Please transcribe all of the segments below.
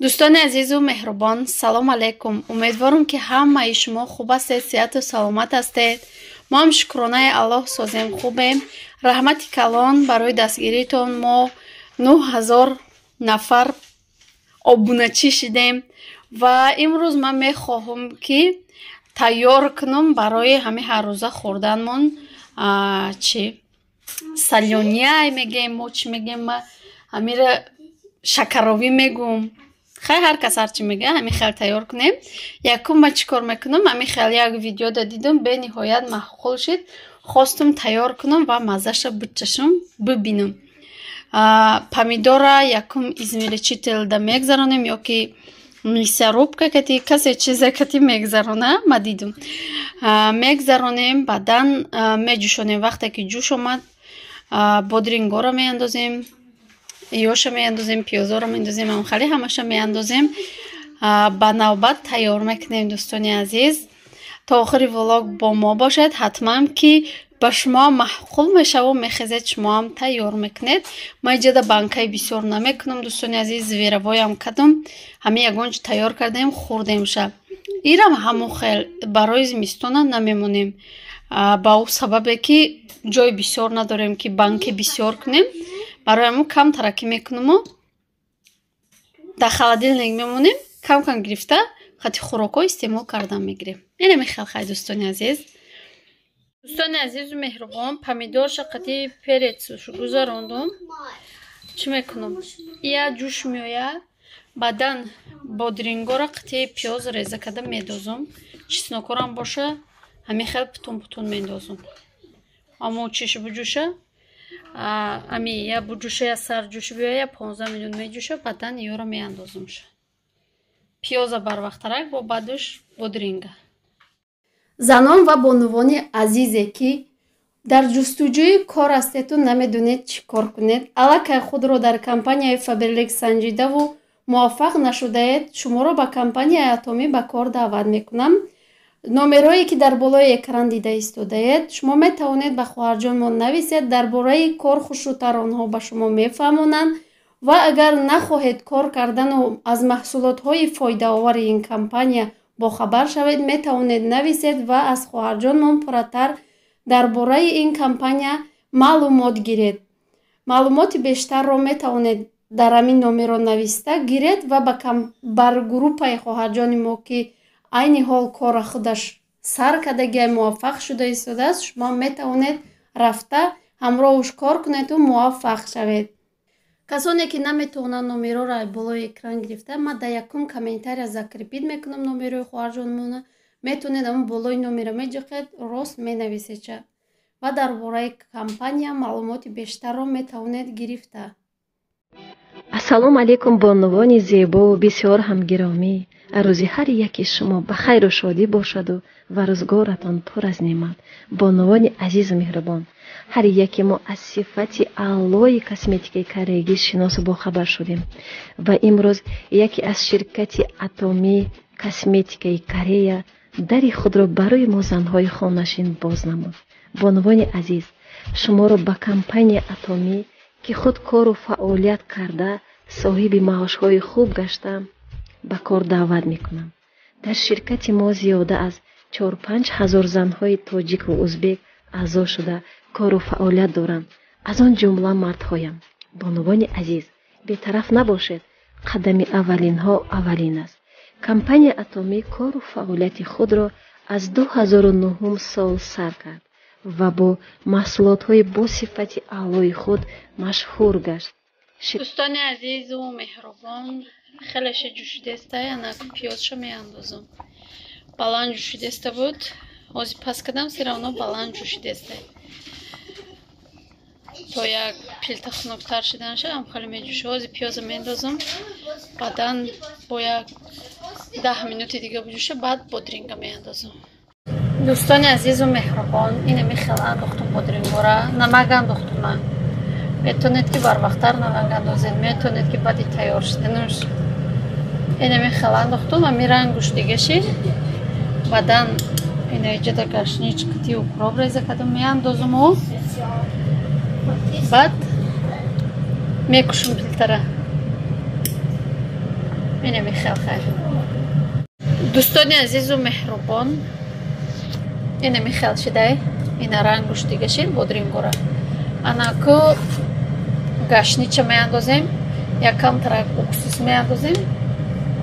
Дӯстони азизу меҳрубон, салом алайкум. Умедворам, ки ҳамаи шумо хуб ҳастед, сиҳату саломат ҳастед. Мо ҳам, шукронаи Аллоҳ, созем, хубем. Раҳмати калон барои дастгиритон. Мо 9000 нафар обуначӣ шидем ва имрӯз ман мехоҳам, ки тайёр кунам барои ҳамин ҳаррӯза хӯрданмон. Чи солёный мегем мо, чӣ мегем, ма ҳамира шакаровӣ мегӯм. Хай, ҳар кас ҳарчи мега, ҳамин хел тайёр кунем. Якум ма чӣ кор мекунам? Ҳамин хел як видеода дидум, бениҳоят маъқул шид, хостум тайёр кунам ва маззаша бичашам, бибинам. Помидора якум измельчитель да мегзаронем ё ки мясорубка кати, касе чизе кати мегзарона, ма дидум. Мегзаронем, баъдан меҷӯшонем. Вақте ки ҷӯш омад, бодрингоро меандозем, ёша меандозем, пиёзоро меандозем, амхали ҳамаша меандозем, ба навбат тайёр мекунем. Дӯстони азиз, то охири влог бо мо бошед. Ҳатман ки ба шумо маъқул мешаву мехезед, шумоам тайёр мекунед. Ма иҷода банкаи бисёр намекунам, дӯстони азиз, зверобой ам кардам, ҳамин ягон чи тайёр кардем, хӯрдемша. Ирам ҳамон хел барои зимистона намемонем, ба ӯ сабабе ки ҷои бисёр надорем, ки банки бисёр кунем. Барои ҳамон кам таракӣ мекунаму дар холодильник мемонем, кам кам гирифта хати хӯрокҳо истеъмол кардан мегирем. Инами хел. Хай, дӯстони азиз, дӯстони азизу меҳрубон, помидорша қати перец гузарондум. Чӣ мекунам? Я ҷӯш меояд, баъдан бодрингоро қити пиёз реза карда медозум. Чеснок орам боша, ҳамин хел путун путун мендозум. Амо чиш буҷӯша, ами я буҷӯша, я сар ҷӯш биёя, я 15 минут меҷӯша, баъдан ёро меандозумша. Пиёза барвақтарак, бо баъдуш бодринга. Занон ва бонувони азизе, ки дар ҷустуҷӯи кор ҳастеду намедонед чӣ кор кунед, аллакай худро дар компанияи Фаберлик санҷидаву муваффақ нашудаед, шуморо ба компанияи Атомӣ ба кор даъват мекунам. Номерҳое, ки дар болои экран дида истодаед, шумо метавонед ба хоҳарҷонмон нависед, дар бораи кор хушрӯтар онҳо ба шумо мефаҳмонанд. Ва агар нахоҳед кор кардану аз маҳсулотҳои фоидаовари ин компания бохабар шавед, метавонед нависед ва аз хоҳарҷонмон пурратар дар бораи ин компания маълумот гиред. Маълумоти бештарро метавонед дар ҳамин номерро нависта гиред ва бар группаи хоҳарҷони мо, ки айни ҳол кора худаш сар кардагиай, муваффақ шуда истодааст, шумо метавонед рафта ҳамроҳуш кор кунеду муваффақ шавед. Касоне ки наметавонанд номерҳоро болои экран гирифта, ман дар якум комментария закрепить мекунам номерои хоҳарҷонмона. Метавонед ҳамон болои номера меҷиқед, рост менависедша ва дар бораи компания маълумоти бештарро метавонед гирифта. Ассалому алайкум, бонувони зебову бисёр ҳам гиромӣ. Рӯзи ҳар яки шумо ба хайру шодӣ бошаду ва рӯзгоратон пур аз неъмат. Бонувони азизу меҳрубон, ҳар яке мо аз сифати аълои косметикаи кореягӣ шиносу бохабар шудем ва имрӯз яке аз ширкати Атомӣ косметикаи Корея дари худро барои мо, занҳои хонашин, боз намуд. Бонувони азиз, шуморо ба компанияи Атомӣ, ки худ кору фаъолият карда, соҳиби маошҳои хуб гашта, ба кор даъват мекунам. Дар ширкати мо зиёда аз 4-5 ҳазор занҳои тоҷику узбек аъзо шуда, кору фаъолият доранд, аз он ҷумла мардҳоям. Бонувони азиз, бетараф набошед, қадами аввалинҳо аввалин аст. Компанияи Атомӣ кору фаъолияти худро аз 2009 сол сар кард ва бо маҳсулотҳои бо сифати аълои худ машҳур гашт. Дӯстони азизу меҳрубон, хелеше ҷӯшидеста, янак пиёзшо меандозам. Баланд ҷӯшидеста буд, ҳозир пас кардам, всё равно баланд ҷӯшидеста. То як пилта хунуктар шиданша ам хеле меҷӯша. Ҳозир пиёза меандозам, баъдан бо як 10 минути дига буҷӯша, баъд бодринга меандозам. Дӯстони азизу меҳрубон, инами хел андохтум бодрингора, намак андохтума. Метавонед, ки барвақттар намак андозед, метавонед, ки баъди тайёр шуданаш. Инами хел андохтум, ами рангуш дига шид. Баъдан ина иҷода гашнич қити укроп реза кардам, меандозуму баъд мекушум плитара. Инами хел хайр. Дӯстони азизу меҳрубон, инами хел шидай. Ина рангуш дига шид бодрингора. Анаку гашнича меандозем, якам тарак уксус меандозем,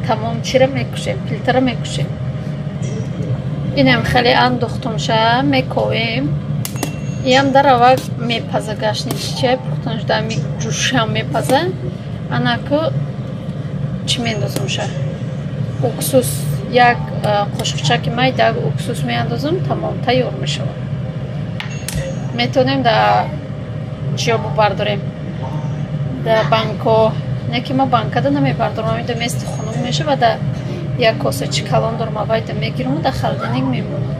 тамом чира мекушем, плитара мекушем. Инам хеле андохтумша мековем. Иам дарава мепаза гашнича, пухтан шуда ми ҷӯшам мепаза. Анаку чӣ меандозумша? Уксус як қошуқчаки майда уксус меандозам, тамом тайёр мешавад. Метавонем да чиё бубардорем? Да банко. Не ки ма банкада намебардорам, ами да мести хунук мешавад, да як косачи калон дорам, авайда мегирам да холодильник мемонам.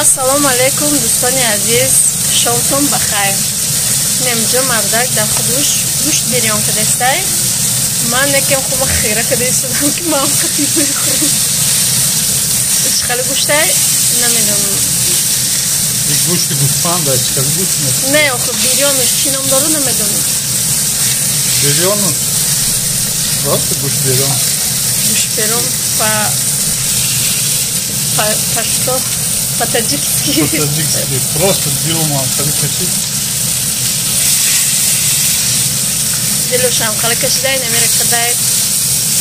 Ассалому алайкум, дӯстони азиз, шомтон бахайр. Немҷо мардак дар худуш гӯшт бирён кадестай. Ман некем хуба хира кадесудам ки ман қати мехӯрам. Чӣ хеле гӯштай намедонам. Гӯшти гӯсфанда чӣ хеле гӯшт мехӯрӣ? Не, охо бирёнуш чӣ ном дору намедонам. Бирёнуш? Просто гӯшт бирён. Гӯшт бирён по что? По-таджикски. По-таджикски. Просто дилумам хеле кашид. Дилушам хеле кашидай, намера кадай,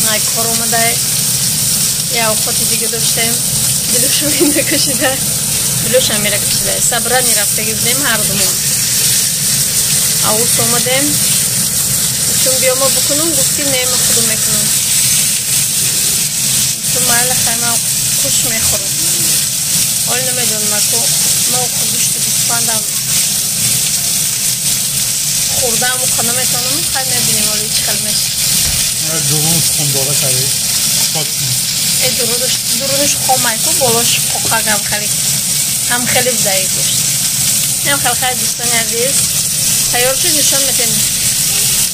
най кор омадай. Я охоти дига доштем. Дилушам инда кашидай. Дилушам мера кашидай. Сабрани рафтаги будем ҳардумон. Аус омадем. Гуфтум биёма букунум, гуфт ки не, ма худум мекунам. Гуфтум майла хай, ман хуш мехӯрам. Ҳол намедонам, аку ма гӯшти гӯсфандам хӯрдаам уқа наметавонам, хай мебинем оли чӣ хел мешавад. Дурунш хундора карди. Э дурунш хомай ку, болош қоқагам хеле. Ҳам хеле будаи гӯшт. Ҳам хел хай дӯстони азиз, тайёр шуд, нишон медиҳем.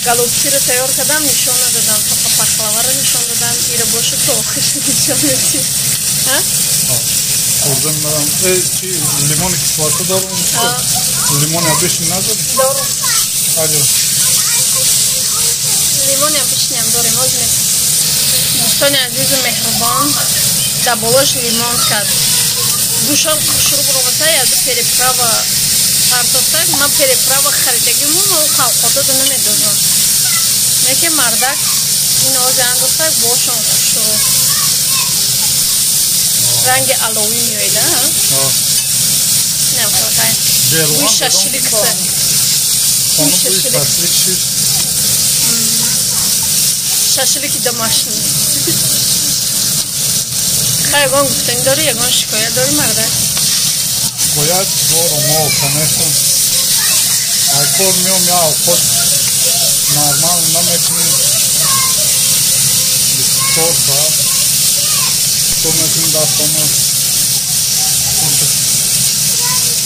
Голубчиро тайёр кардам, нишон надодам, фақат пахлаваро нишон додам. Ира бошу то охирш нишон медиҳем. Ҳа? Хӯрдан надам. Чи лимони кислота дорум? Лимони обычный надорем? Дорум. Алло. Лимони обычный ҳам дорем, озме. Дӯстони азизу меҳрубон, дар болош лимон кард. Гӯшам хушрӯ буромада, яду переправа партофтак. Ман переправа харидагиму, ма қалқотода намедозам. Неки мардак ин ози андохтак, бошон хушрӯ. Ранги аловӣ меояд, а? Инам хелхай. Бӯи шашлик са. Бӯи шашлик. Шашлики домашний. Хай, ягон гуфтанӣ дорӣ, ягон шикоят дорӣ, мардак? Шикоят дорам, о, конечно. Ай кор меом, я овқот нормал намекунӣ. 24 соат. Кор мекунӣ дар хона.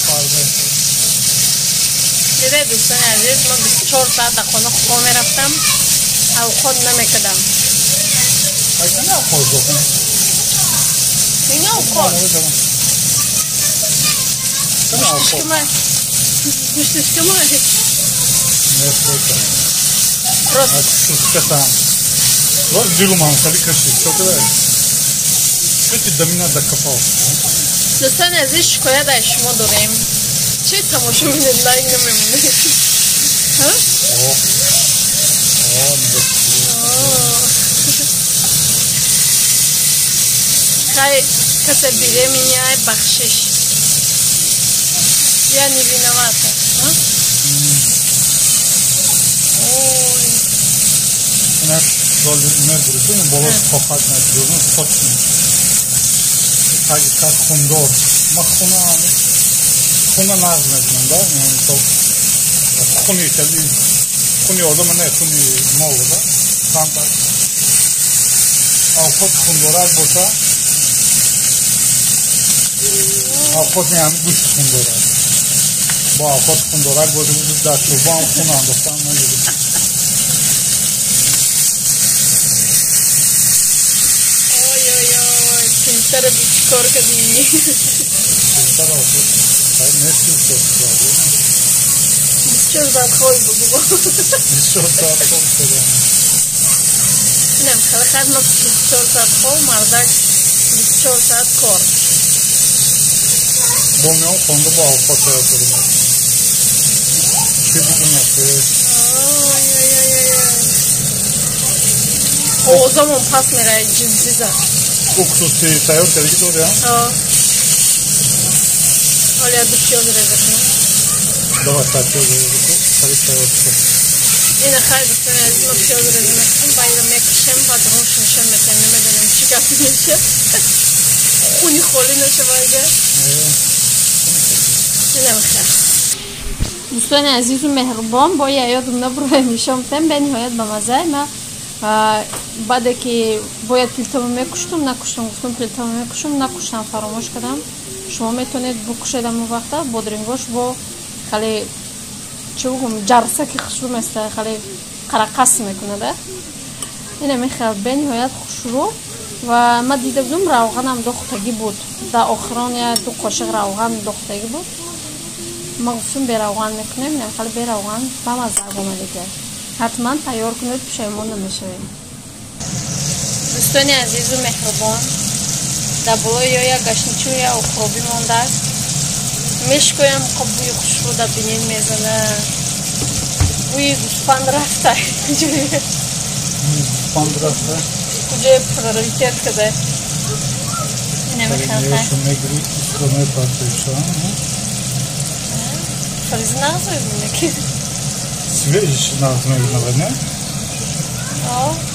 Фарбе. Дида дӯстони азиз, ман 24 соат дар хона хоб мерафтам, овқот намекардам. Ай кани овқот дохам? Ина овқот. Гӯштиш камай. Не, просто. Просто. Шутка. Просто дилумам хеле кашид. Чо кадай? Чо ти до меня докопался? Дӯстони азиз, шикоят аз шумо дорем. Чӣ тамошо менед, лайк намемонед? Ҳа? О, хай, касе беременяй, бахшиш. Я не виновата. Ой. Мебурӣ, болош қоқат мебурӣ, сочный. Таги как хундор. Ма хуна хуна нағз мебинам, да? Мисол хуни хеле хуни одам не, хуни мол, да? Камтар. Овқот хундорак боша. Овқот не, ҳами гӯшт хундорак. Бо овқот хундорак боша, дар шӯрбо ҳам хун андохтан нагирӣ. Ой, ой, ой, пинтара би чӣ кор кардӣ? Пинтара хай нестил шуд. 24 соат хоб буду. 24 соат хоб шудам. Инам хеле хадма 24 соат хоб, мардак 24 соат кор. Бо меом хонда бо авқот тайёр кардем. Чӣ бигӯм охе? Овозамон пас меравад ҷиззиза. Уксуси тайёр кардагӣ дорӣ, а? Ҳоло як ду пиёз реза кунам. Давай, та пиёз реза кун, сари тайёр кун. Ина хайр дӯстони азиз, мо пиёз реза мекунем, ба инро мекушем, баъд рӯш нишон метаҳем, намедонем чӣ гап меша. Хуни холӣ нашава агар. Инам хайр. Дӯстони азизу меҳрубон, бо я ёдум набурда нишон бидем, бениҳоят ба мазза. Ма баъде ки бояд пилтомо мекуштум, накуштум, гуфтум пилтомо мекушум, накуштам, фаромӯш кардам. Шумо метавонед букушед ҳамон вақта, бодрингош бо хеле чӣ бигӯм, ҷарсаки хушрӯ места, хеле қарақас мекунад. Ина мехел бениҳоят хушрӯ. Ва ман дида будум, равғанам дохтагӣ буд. Дар охирон я ду қошиқ равған дохтагӣ буд. Ма гуфтум беравған мекунем, инам хеле беравған ба мазза омадагӣ. Ҳатман тайёр кунед, пушаймон намешавед. Дӯстони азизу меҳрубон, дар болои ё як гашничу я укробӣ мондааст. Мешкоям, қа бӯи хушрӯ дар бинин мезана. Бӯи гӯспанд рафта. Гӯспанд рафта? Куҷои приоритет када? Инамехелхай. Мегири, исто мепартоиша. Фарзи нағз мебине ки. Свежий ш нағз мебинавад, не?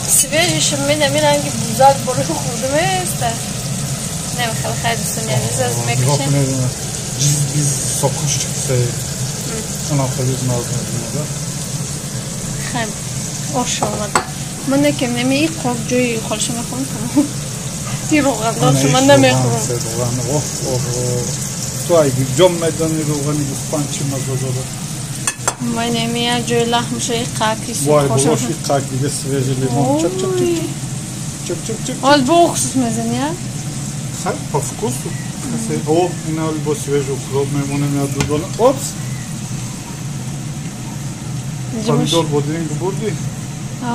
Свежий ш менами ранги бузак бори хурда места. Намехелхай дӯстони азиз, аз мекушем. Ҷиз-биз сокуш чиқса. Онам хеле нағз мебинад. Хай, ош омад. Ман некем неми и қоб ҷои холша мехӯрам тамом. И равғандоршо ман намехӯрам. Равған, оҳ, оҳ. Ту ай ҷом медони равғани гӯспанд чӣ мазза дорад. Ман неми як ҷои лаҳмша и қаки Вай, болош и қак дига свежий лимон. Чак чак чак. Чак чак чак. Ҳол бо уксус мезани, а? Хай, по вкусу. О, ина бо свежий укроп мемонем я дудона. Опс. Помидор бодринг бурди?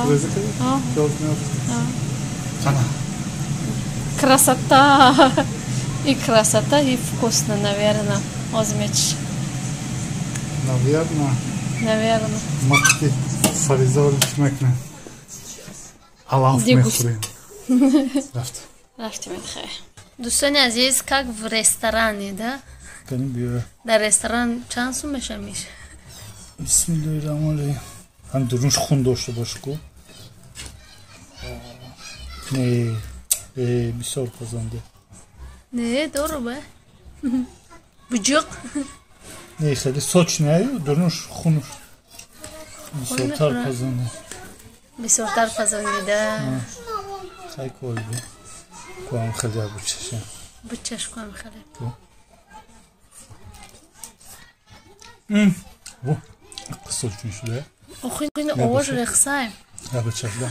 Реза кардӣ? Пиёз меёд? Ана. Красота! И красота, и вкусно, наверное. Озмеч. Наверное. Наверное. Мақти фаризаро чӣ мекунем? Алаф мехӯрем. Рафт. Рафтем, хай. Дӯстони азиз, как в ресторане, да? Кани биё. Дар ресторан чанд сум мешавиш? Бисмиллоҳи раҳмони раҳим. Ҳам дурунш хун дошта бош ку. Не, бисёр пазанде. Не, дору ба. Буҷуқ. Не, хеле сочный аю, дурунш хунуш. Бисёртар пазанде. Бисёртар пазонида. Хай кор бу. Куам хеле бучаша. Бучаш куам хеле. Во, сочный шуда. Охи ин овоз рехсай. Я бучаш, да.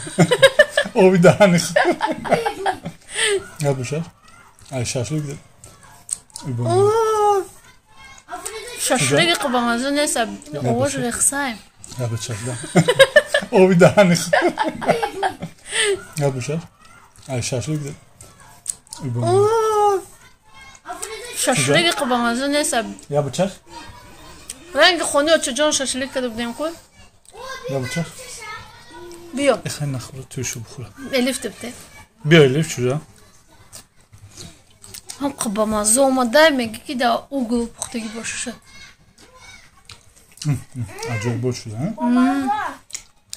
Оби даҳани. Я бучаш. Ай шашлик. Шашлики қабамаза нест, овоз рехсай. Я бучаш, да. Оби даҳани. Я бучаш. Ай шашлик. Шашлики қабамаза нест. Я бучаш. Ранги хони очаҷон шашлик карда будем ку? Я бучаш. Биё. Эхай нахӯра, тӯшу бихӯра. Элиф типте. Биё элиф чужа. Ҳам қабамаза омада, меги ки дар угол пухтагӣ бошаша. Аҷоиб бод шуда,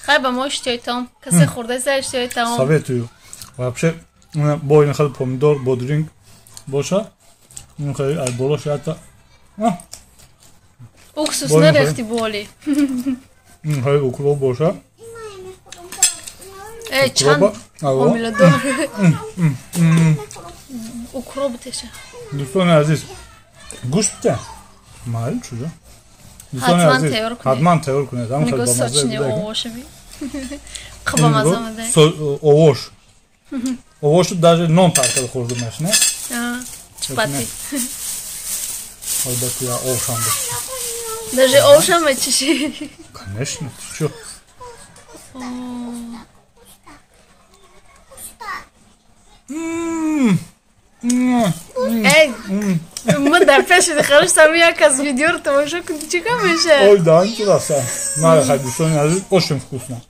Хай ба мо иштиҳои таом. Касе хӯрдаиса иштиҳои таом. Советую. Вообще, бо ин хел помидор, бодринг боша, ин хел ай болош ята. Уксус нарехти боли. Ин хел укроп боша. Э, чанд ҳомиладор. Укроп теша. Дӯстони азиз, гӯшт бите? Майл чужа. Ҳатман тайёр кунед. Ҳатман тайёр кунед. Ҳам хел бамаза. Сочный овошами. Қабамаза омада. Овош. Овошу даже нон тар карда хӯрда мешавад, не? Чапати. Албатта я овшам бошад. Даже овшам мечаши. Конечно, ты чё? Эй, ман дар пеши дихараш як аз видеоро тамошо кунӣ, чӣ кам мешавад? Ой, даҳан чӣ рафта. Мара, хай, дӯстони азиз, очень вкусно.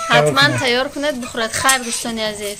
Ҳатман тайёр кунед, бихӯред. Хайр, дӯстони азиз.